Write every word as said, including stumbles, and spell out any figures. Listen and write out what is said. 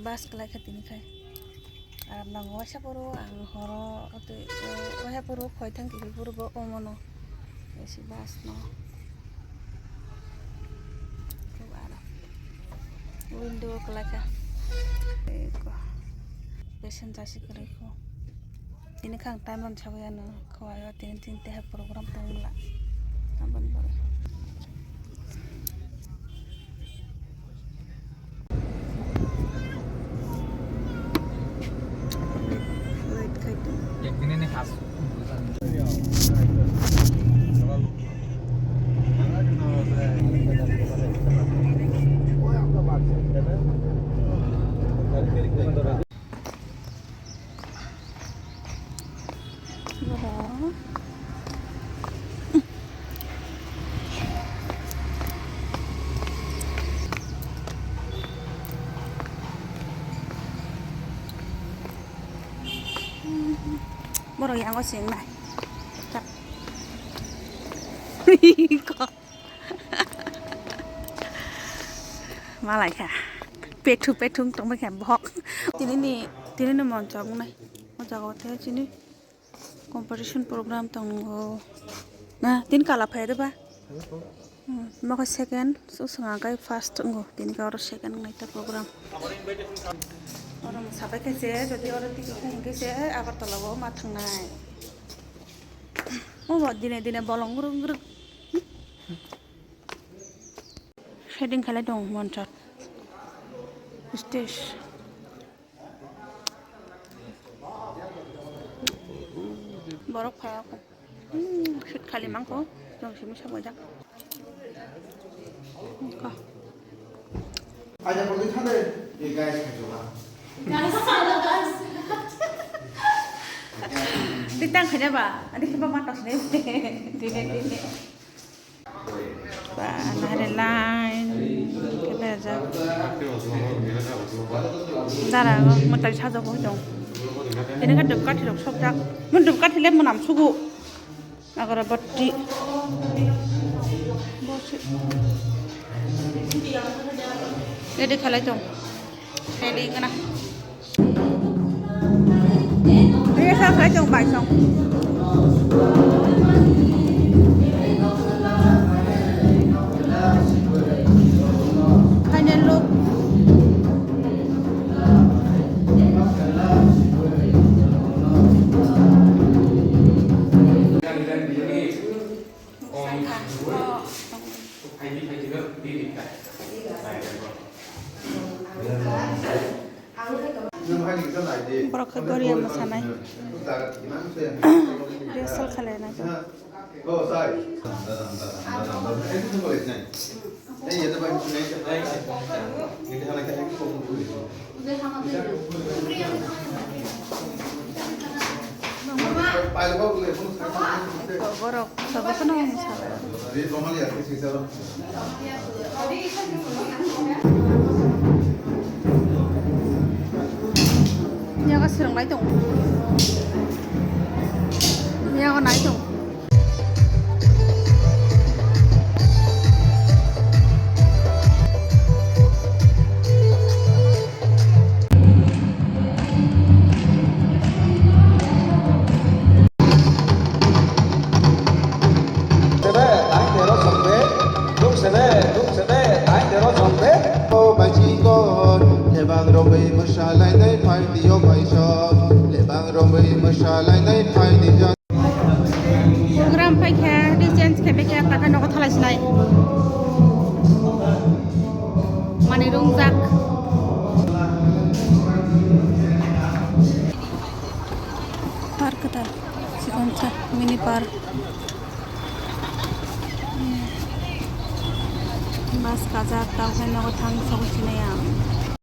Bus kwlai kha tini khai. Aram nango waisa phuru ang horo tei, eh, waisa phuru khoi thang kiphil phuru bo omono. Esi bus no. Khub aram. Window kwlai kha. Eko. Passenger si kwrwi kho. Tini kha ang time rok sawi ano khwlai o tini tini teha program tong mla. Aboni bagwi. Wait khai tong. Ek din ni khas. Borok yango cheng nai. Malai kha. Pethu pethu wng tongbai kha bohok. Tini ni, tini ni monchok wngnai. O jaga o tei chini competition program tongo. Na, tini kala phai de ba? Hmm, mokhe second, so swngha kai first wngo. Tini ka oro second wngnai ta program. Oro mwsapai khe se, jodi oro tiki khe hwnkhe se, Agartala o ma thangnai. O bo dine dine bolong rwk rwk. Setting khalai tongo monchot. Stage. Borok phai ako. Hmm, seat khali mangko. Jong simi sa bojak. Ko. Aja pagwi thade. Ye guys khajola. Guys, hello guys. Titang khaja ba. Adi khiba ma tos ne. Dine dine. Ba, nahare line, khe berajak. Dara, mwtai sajak bo dong. Tini khe dupkathi rok sokjak. Mun dupkathi le mwnam sugo. Agarbatti. Bo se. Ready khalai tong. Ready wngna. Rehearsal khlai tong bai song. Final look. Borok khe Goria mwsanai. Rehearsal khlainai khe. Borok sabo kheno mwsala. Yago swrwngnai tongo. Yago nai tongo. Sebe, tang tero songbe, duk sebe, duk sebe, tang tero songbe. O bachikon, lebang romwi mwsalainai phai diyo baisok, lebang romwi mwsalainai phai diyo. Program paikha, di change khe paikha, takha nogo thalai sinai. Mani rungjak. Park kwtal, chikon sa, mini park. Bus kajak, tamo khe nogo thang sogwi sinai ang.